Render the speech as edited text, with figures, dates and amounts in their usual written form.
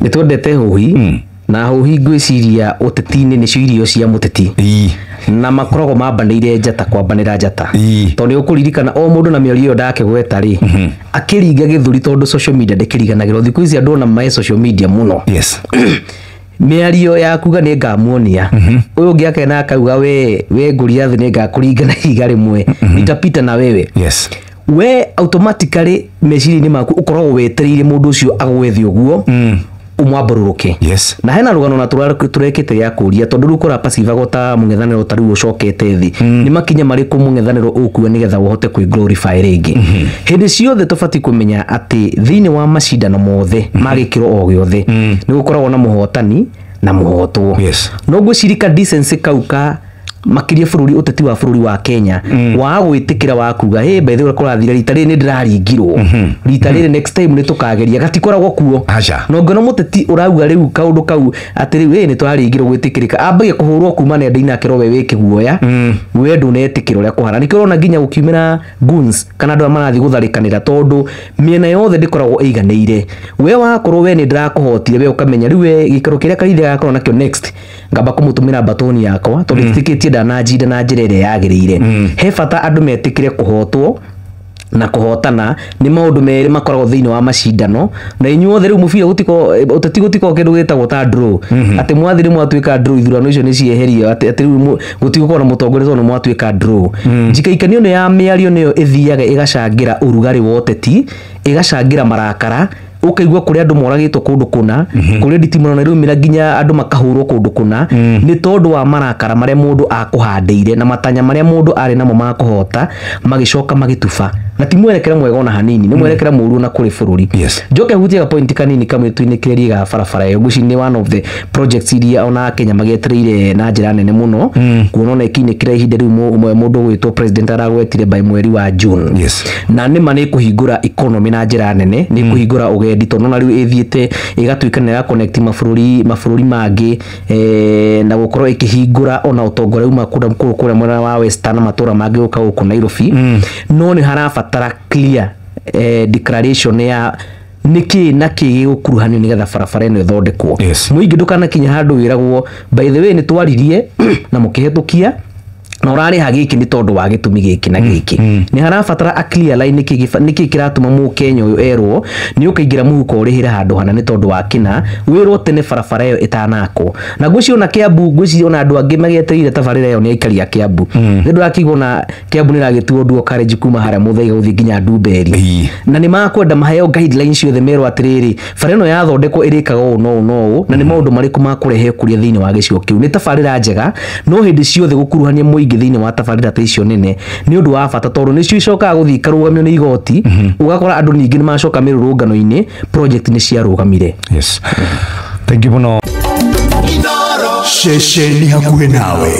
Nĩ twendete hũhi na hũhi, ngwĩciria ũteti-inĩ nĩcio irio cia mũteti na makoragwo mambanĩire njata kwambanĩra njata, tondũ nĩ ũkũririkana o mũndũ na mĩario ĩyo ndakĩgweta rĩ, akĩringa gĩthũri, tondũ social media ndĩkĩriganagĩrwo. Thikũ ici andũ ona mae social media mũno. Mĩario ya kuga nĩ ngamuonia ũyũ ũngĩ, akena akauga we Goliath, nĩ ngakũringa na ihiga rĩmwe, nitapita na wewe. We automatically meciria-inĩ maku ũkoragwo wetereire mũndũ ũcio agwethe ũguo ũmwambũrũrũke. Na hena rũgano na tũrekĩte gĩa kũria, tondũ rĩu kũrapacivagwo ta mũng'ethanĩro ta rĩu ũcokete thĩ, nĩ makinya marĩkũ mũng'ethanĩro ũkua nĩgetha ũhote kwĩ glorify rĩngĩ? Hĩndĩ ciothe tũbatiĩ kũmenya atĩ thĩinĩ wa macindano mothe ma gĩkĩro o gĩothe nĩ gũkoragwo na mũhotani na mũhotwo. No ngwĩciria decency kau ka makĩria bũrũri, ũteti wa bũrũri wa Kenya wa gwĩtĩkĩra wa kuga, "Hey, by the way, kũrathire rita rĩrĩ, nĩ ndĩraringirwo rita rĩrĩ, next time nĩ tũkageria," gatikoragwo kuo. Aca. Na ũngĩona mũteti ũrauga rĩu kaũndũ kau atĩ rĩu ĩ nĩ tũraringirwo, gwĩtĩkĩrĩka ambagia kũhũrwo kuma nenda-inĩ, akerwo we wĩ kĩguoya, we ndũnetĩkĩra ũrĩa kũhana. Nĩkĩo ũrona nginya gũkiumĩra goons kana andũ arĩa marathiĩ gũtharĩkanĩra, tondũ mĩena yothe ndĩkoragwo ĩiganĩire. We wakorwo we nĩ ndĩrakũhotire, we ũkamenya rĩu we gĩikaro kĩrĩa Karithia gakorwo nakĩo next, ngamba kũmũtũmĩra batoni yakwa, tondũ ititikĩtie ndananjinda na njĩra ĩrĩa yagĩrĩire. He bata andũ metĩkĩre kũhotwo na kũhotana, nĩ maũndũ merĩ makoragwo thĩinĩ wa macindano. Na inyuothe rĩu mũbira gũtiko, ũteti gũtikoragwo kĩndũ gĩtagwo ta draw, atĩ mwathi rĩ mwatuĩka draw, ithurano icio nĩ cieherio, atĩ rĩu gũtigũkorwo na mũtongoria tondũ nĩ mwatuĩka draw. Njikaikanio ĩno ya mĩario nĩyo ĩthiaga ĩgacangĩra ũrugarĩ wa ũteti, ĩgacangĩra marakara, ũkaigua kũrĩa andũ moragĩtwo kũndũ kũna, kũrĩa nditimũrano ĩraumĩra, nginya andũ makahũrwo kũndũ kũna, nĩ tondũ wa marakara marĩa mũndũ akũhandĩire na matanya marĩa mũndũ arĩ namo ma kũhota magĩcoka magĩtuba. Na ti mwerekera mwega ona hanini, nĩ mwerekera mũru ona kũrĩ bũrũri. Njoke hutie ga point kanini kamwe tuinĩkĩrĩrie ga barabara ĩyo. Ngwĩciria nĩ one of the projects iria ona Kenya magĩetereire na njĩra nene mũno, kuona ona ĩkinyĩkĩra ihinda rĩu mũndũ ũgwĩtwo president aragwetire by mweri wa June. Na nĩma nĩ kũhingũra economy na njĩra nene, nĩ kũhingũra ũgendi, tondũ ona rĩu ĩthiĩte ĩgatuĩka nĩ ya connect mabũrũri mangĩ, na gũkorwo ĩkĩhingũra ona ũtonga ũrĩa uma kũrĩa mwena wa Western na matũra mangĩ gũka gũkũ Nairobi. No nĩ harabatara clear declaration ya nĩkĩ na kĩ gĩgũkuruhanio nĩgetha barabara ĩno ĩthondekwo. Mũingĩ ndũkanakinya handũ wĩragwo, "By the way, nĩ twaririe na mũkĩhetũkia na ũrarĩha gĩkĩ nĩ tondũ wa gĩtũmi gĩkĩ na gĩkĩ." Nĩ harabatara a clear line, nĩkĩ kĩratũma mũkenya ũyũ erwo nĩ ũkaingĩra mũhuko ũrĩhĩre handũ hana nĩ tondũ wa kĩna, wĩrwo tene barabara ĩyo ĩtanakwo. Na ngwĩciria ona Kiambu, ngwĩciria ona andũ angĩ magĩetereire tabarĩra ĩyo nĩ aikari a Kiambu. Nĩ ndũrakĩigua ona Kiambu nĩ ĩragĩtuo dual carriage kuma harĩa Muthaiga gũthiĩ nginya Ndumberi. Na nĩ makwenda maheo guidelines ciothe, merwo atĩrĩrĩ, bara ĩno yathondekwo ĩrĩkaga ũũ no ũũ no ũũ, na nĩ maũndũ marĩkũ makũrehe ũkũria thĩinĩ wa gĩcigo kĩu. Nĩ tabarĩra njega, no hĩndĩ ciothe gũkuruhania mũingĩ thĩinĩ wa tabarĩra ta icio nene nĩ ũndũ wa bata, tondũ nĩcio icokaga gũthiĩ ikarũgamio nĩ igoti, ũgakora andũ ningĩ nĩ macoka mĩrũrũngano-inĩ, project nĩ ciarũgamire. Yes, thank you mũno. Ceceni hakuhĩ nawe.